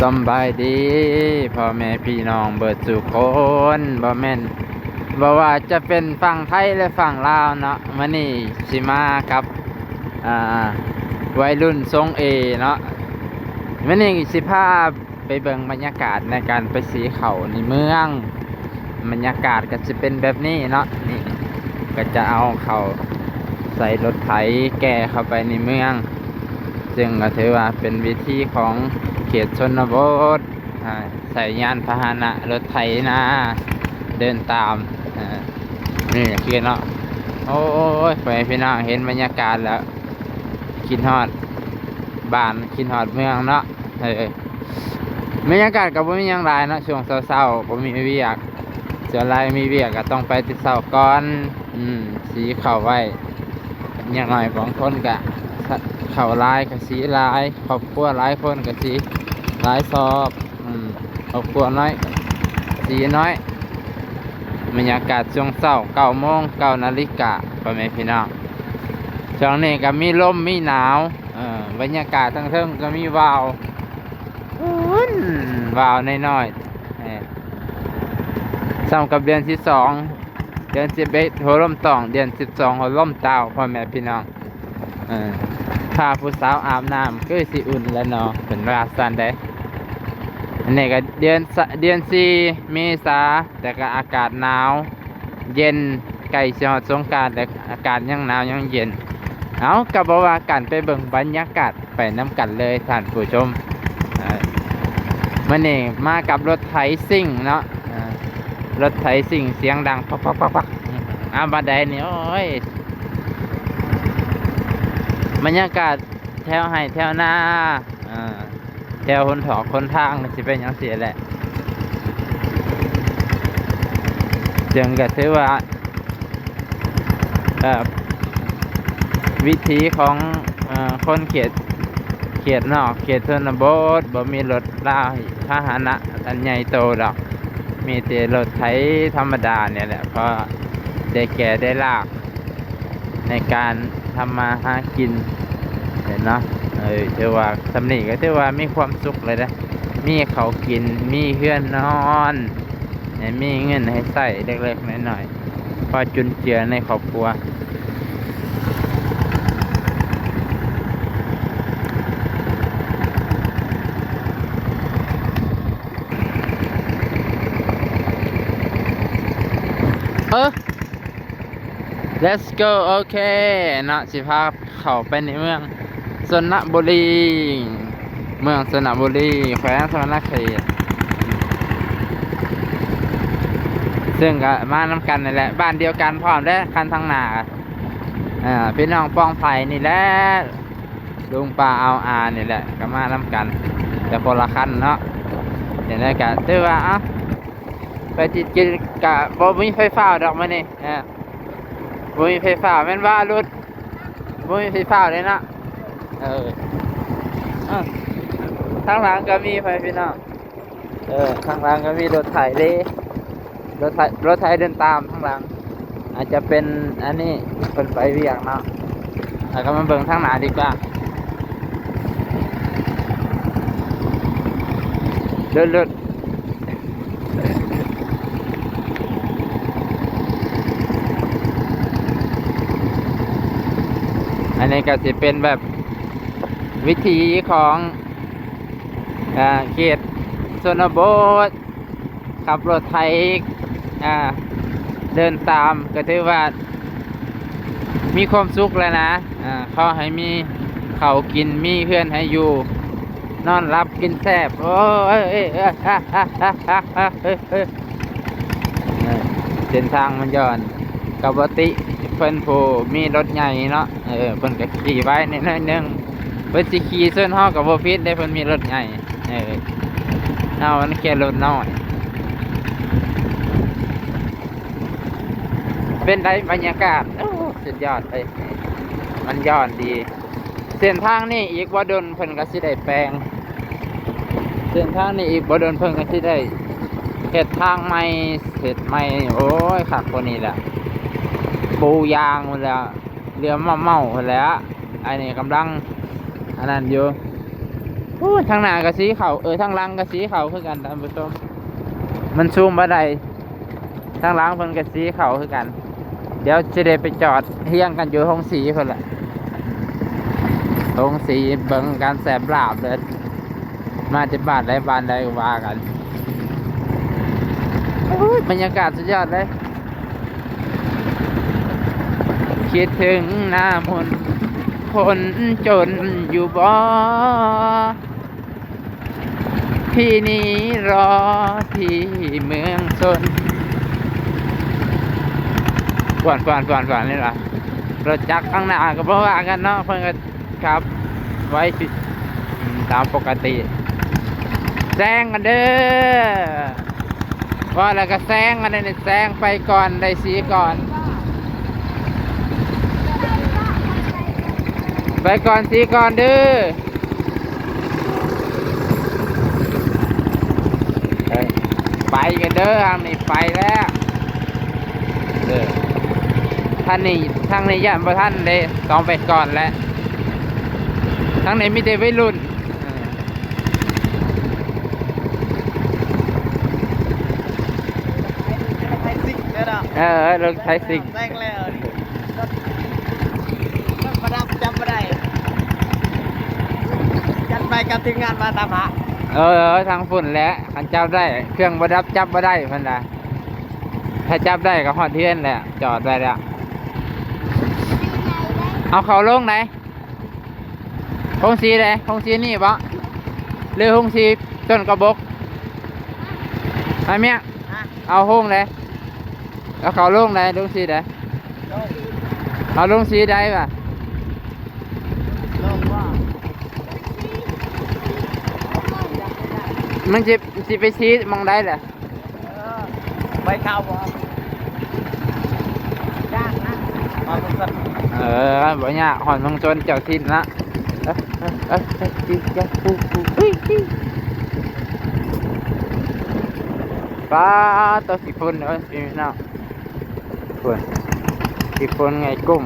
ສຳບາຍດີພໍ່ແມ່ພີ່ນ້ອງເບິດສູ່ຄົນ ບໍ່ແມ່ນ ບໍ່ວ່າຈະເປັນຝັ່ງໄທ ແລະ ຝັ່ງລາວເນາະ. ມື້ນີ້ຊິມາກັບ ອ່າ ໄວລຸ້ນຊົງເອເນາະ. ມື້ນີ້ຊິພາໄປເບິ່ງບັນຍາກາດໃນການໄປສີເຂົ້າໃນເມືອງ. ບັນຍາກາດກໍຈະເປັນແບບນີ້ເນາະ. ນີ້ ກໍຈະເອົາເຂົ້າໃສ່ລົດໄຖແກ່ເຂົ້າໄປໃນເມືອງ, ເຊິ່ງກໍຖືວ່າເປັນວິຖີຂອງເຂດຊົນນະບົດ. ອ່າ ໃຊ້ຍານພາຫະນະລົດໄຖນາເດີນຕາມ. ອ່າ ນີ້ຄືເນາະ. ໂອ້ຍ ພໍ່ແມ່ພີ່ນ້ອງເຫັນບັນຍາກາດແລ້ວ ຄິດຮອດບ້ານ ຄິດຮອດເມືອງເນາະ. ເອີ ບັນຍາກາດກໍບໍ່ມີຫຍັງຫຼາຍເນາະ, ຊ່ວງເຊົ້າໆບໍ່ມີວຽກ, ສ່ວນຫຼາຍມີວຽກກໍຕ້ອງໄປແຕ່ເຊົ້າກ່ອນ. ອືມ ສີເຂົ້າໄວ້ ຢ່າງໜ້ອຍບາງຄົນກໍ ເຂົ້າຫຼາຍກໍສີຫຼາຍ, ຄອບຄົວຫຼາຍຄົນກໍສີຫຼາຍຊອບ. ອືມ ຄອບຄົວນ້ອຍສີນ້ອຍ. ບັນຍາກາດຊ່ວງເຊົ້າ ເກົ້າໂມງ ເກົ້ານາລິກາ ພໍ່ແມ່ພີ່ນ້ອງ. ຊ່ວງນີ້ກໍມີລົມມີໜາວ. ເອີ ບັນຍາກາດທາງເທິງກໍມີວາວ ວາວນ້ອຍໆ ເອີ ສ່ຳກັບເດືອນສິບສອງ ເດືອນສິບເອັດຫົວລົມຕ້ອງ ເດືອນສິບສອງຫົວລົມເຕົ່າ ພໍ່ແມ່ພີ່ນ້ອງ. ເອີ ຖ້າຜູ້ສາວອາບນ້ຳຄືຊິອຸ່ນແລ້ວເນາະ ເພິ່ນວ່າຊັ້ນເດ້. ອັນນີ້ກໍເດືອນສະ ເດືອນສີ່ເມສາ ແຕ່ກໍອາກາດໜາວເຢັນ ໃກ້ຊິຮອດສົງການ ແຕ່ອາກາດຍັງໜາວຍັງເຢັນ. ເອົາ ກໍບໍ່ວ່າກັນ ໄປເບິ່ງບັນຍາກາດ ໄປນຳກັນເລີຍທ່ານຜູ້ຊົມ. ເອີ ມື້ນີ້ມາກັບລົດໄຖຊິງເນາະ. ເອີ ລົດໄຖຊິງສຽງດັງປັກໆໆໆ. ອາ ບັນໄດນີ້ ໂອ້ຍ ບັນຍາກາດແຖວໄຮ່ແຖວນາ ເອີ ແຖວຫົນຖອກຫົນທາງ ກໍຊິເປັນຈັ່ງຊີ້ແຫຼະ. ເຊິ່ງກໍຖືວ່າ ເອີ ວິຖີຂອງ ເອີ ຄົນເຂດ ເຂດນອກ ເຂດຊົນນະບົດ ບໍ່ມີລົດລາ ພາຫະນະອັນໃຫຍ່ໂຕດອກ, ມີແຕ່ລົດໄຖທຳມະດານີ້ແຫຼະ ພໍໄດ້ແກ່ໄດ້ລາກໃນການທຳມາຫາກິນ ເຫັນເນາະ. ເອີ ຖືວ່າສ່ຳນີ້ກໍຖືວ່າມີຄວາມສຸກແລ້ວເດ້, ມີເຂົ້າກິນ ມີເຮືອນນອນ ໃຫ້ມີເງິນໃຫ້ໃຊ້ເລັກໆນ້ອຍໆ ພໍຈຸນເຈືອໃນຄອບຄົວ. ເອີ Let's go. ໂອເຄເນາະ ຊິພາເຂົ້າໄປໃນເມືອງຊົນນະບູລີ, ເມືອງຊົນນະບູລີ ແຂວງສະຫວັນນະເຂດ, ເຊິ່ງກໍມານຳກັນນີ້ແຫຼະ ບ້ານດຽວກັນພ້ອມເດ້ ຄັນທາງໜ້າ ເອີ ພີ່ນ້ອງປອງໄຜ່ນີ້ແຫຼະ ລຸງປ້າອາວອານີ້ແຫຼະ ກໍມານຳກັນ ແຕ່ຄົນລະຄັນເນາະ. ຈັ່ງໃດກໍຖືວ່າ ເອົາ ໄປຕິດກິນ ກະບໍ່ມີໄຟຟ້າວດອກມື້ນີ້ ເອີ ບໍ່ມີໄຟຟ້າວ ແມ່ນວ່າລົດບໍ່ມີໄຟຟ້າວເດ້ເນາະ. ເອີ ເອີ ທາງຫຼັງກໍມີ ພໍ່ແມ່ພີ່ນ້ອງ, ເອີ ທາງຫຼັງກໍມີລົດໄຖເດ້ ລົດໄຖ ລົດໄຖເດີນຕາມທາງຫຼັງ. ອາດຈະເປັນອັນນີ້ ເພິ່ນໄປວຽກເນາະ. ແລ້ວກໍມາເບິ່ງທາງໜ້າດີກວ່າ ລົດ ລົດ ອັນນີ້ກໍຊິເປັນແບບວິຖີຂອງ ເອີ ເຂດຊົນນະບົດ ຂັບລົດໄຖ ອ່າ ເດີນຕາມ ກໍຖືວ່າມີຄວາມສຸກແລ້ວນະ. ອ່າ ຂໍໃຫ້ມີເຂົ້າກິນ ມີເຮືອນໃຫ້ຢູ່ ນອນຫຼັບກິນແຊບ. ໂອ້ຍ ເອີ ເສັ້ນທາງມັນຢ່ອນ ກໍບໍ່ຕິເພິ່ນຜູ້ມີລົດໃຫຍ່ເນາະ. ເອີ ເພິ່ນກໍຂີ່ໄວແດ່ໜ້ອຍໜຶ່ງ, ເພິ່ນຊິຂີ່ຊົນເຮົາກໍບໍ່ຜິດເດ້ ເພິ່ນມີລົດໃຫຍ່. ເອີ ເຮົາມັນແຄ່ລົດນ້ອຍ. ເປັນໃດບັນຍາກາດ? ໂອ້ ສຸດຍອດເລີຍ, ມັນຢ່ອນດີ. ເສັ້ນທາງນີ້ອີກບໍ່ດົນເພິ່ນກໍຊິໄດ້ແປງ, ເສັ້ນທາງນີ້ອີກບໍ່ດົນເພິ່ນກໍຊິໄດ້ເຮັດທາງໃໝ່, ເຮັດໃໝ່. ໂອ້ຍ ຄັກກວ່ານີ້ແຫຼະ, ປູຢາງພຸ້ນແຫຼະ, ເຫຼືອມາເມົາພຸ້ນແຫຼະ. ອັນນີ້ກຳລັງອັນນັ້ນຢູ່, ໂອ້ຍ ທາງໜ້າກໍສີເຂົ້າ ເອີ ທາງຫຼັງກໍສີເຂົ້າຄືກັນທ່ານຜູ້ຊົມ ມັນຊູມບໍ່ໄດ້ ທາງຫຼັງເພິ່ນກໍສີເຂົ້າຄືກັນ. ດຽວຊິໄດ້ໄປຈອດຮຽງກັນຢູ່ໂຮງສີພຸ້ນລະ ໂຮງສີເບິ່ງການແຊບລາບເດີ ມາຈາກບ້ານໃດບ້ານໃດກໍວ່າກັນ. ໂອ້ຍ ບັນຍາກາດສຸດຍອດເລີຍ. ຄິດເຖິງໜ້າມົນຄົນຈົນຢູ່ບໍ່? ທີ່ນີ້ລໍທີ່ເມືອງຊົນ. ປວນໆໆໆ ນີ້ລະ ລົດຈັກຂ້າງໜ້າກໍບໍ່ວ່າກັນເນາະ ເພິ່ນກໍຂັບໄວ ອືມ ຕາມປົກກະຕິ. ແຊງກັນເດີ ວ່າແລ້ວກໍແຊງກັນເດີ ແຊງໄປກ່ອນ ໄດ້ສີກ່ອນ ໄປກ່ອນສີກ່ອນເດີ. ເອີ ໄປກັນເດີ ທາງນີ້ໄປແລ້ວເດີ. ທາງນີ້ ທາງນີ້ຢ້ານບໍ່ທັນເດ້ ຕ້ອງໄປກ່ອນແຫຼະ ທາງນີ້ມີແຕ່ໄວລຸ້ນ. ເອີ ເອີ ລົດໄຖຊິງ ແຊງແລ້ວ ລົດ ລົດບໍ່ດັບ ຈັບບໍ່ໄດ້ ຈັດໄປກັບທີມງານມາຕາມຫາ. ເອີ ທາງພຸ້ນແຫຼະ ຄັນຈັບໄດ້ ເຄື່ອງບໍ່ດັບ ຈັບບໍ່ໄດ້ເພິ່ນວ່າ ຖ້າຈັບໄດ້ກໍຮອດເຮືອນແລ້ວ ຈອດໄວ້ແລ້ວ. ເອົາເຂົ້າລົງໃດ ໂຮງສີໃດ ໂຮງສີນີ້ບໍ ຫຼືໂຮງສີຕົ້ນກະບົກ? ໄປເມຍ ເອົາໂຮງໃດ ເອົາເຂົ້າລົງໃດ ລົງສີໃດ ລົງ ເອົາລົງສີໃດວະ? ລົງບໍ່? ມັນຊິ ຊິໄປສີໝ່ອງໃດແຫຼະ? ເອີ ໄປເຂົ້າບໍ່? ຍາກນະ ຮອດເມືອງຊົນ ເອີ ບໍ່ຍາກ ຮອດເມືອງຊົນເຈົ້າຖິ່ນລະ. ເອີ ເອີ ເອີ ເອີ ຈີ ຈາ ປູ ປູ ອຸ້ຍ ຈີ ປາໂຕ ຂີ້ຝຸ່ນເອີຍ ພີ່ນ້ອງ ໂອ້ຍ ຂີ້ຝຸ່ນໄງກຸ້ມ.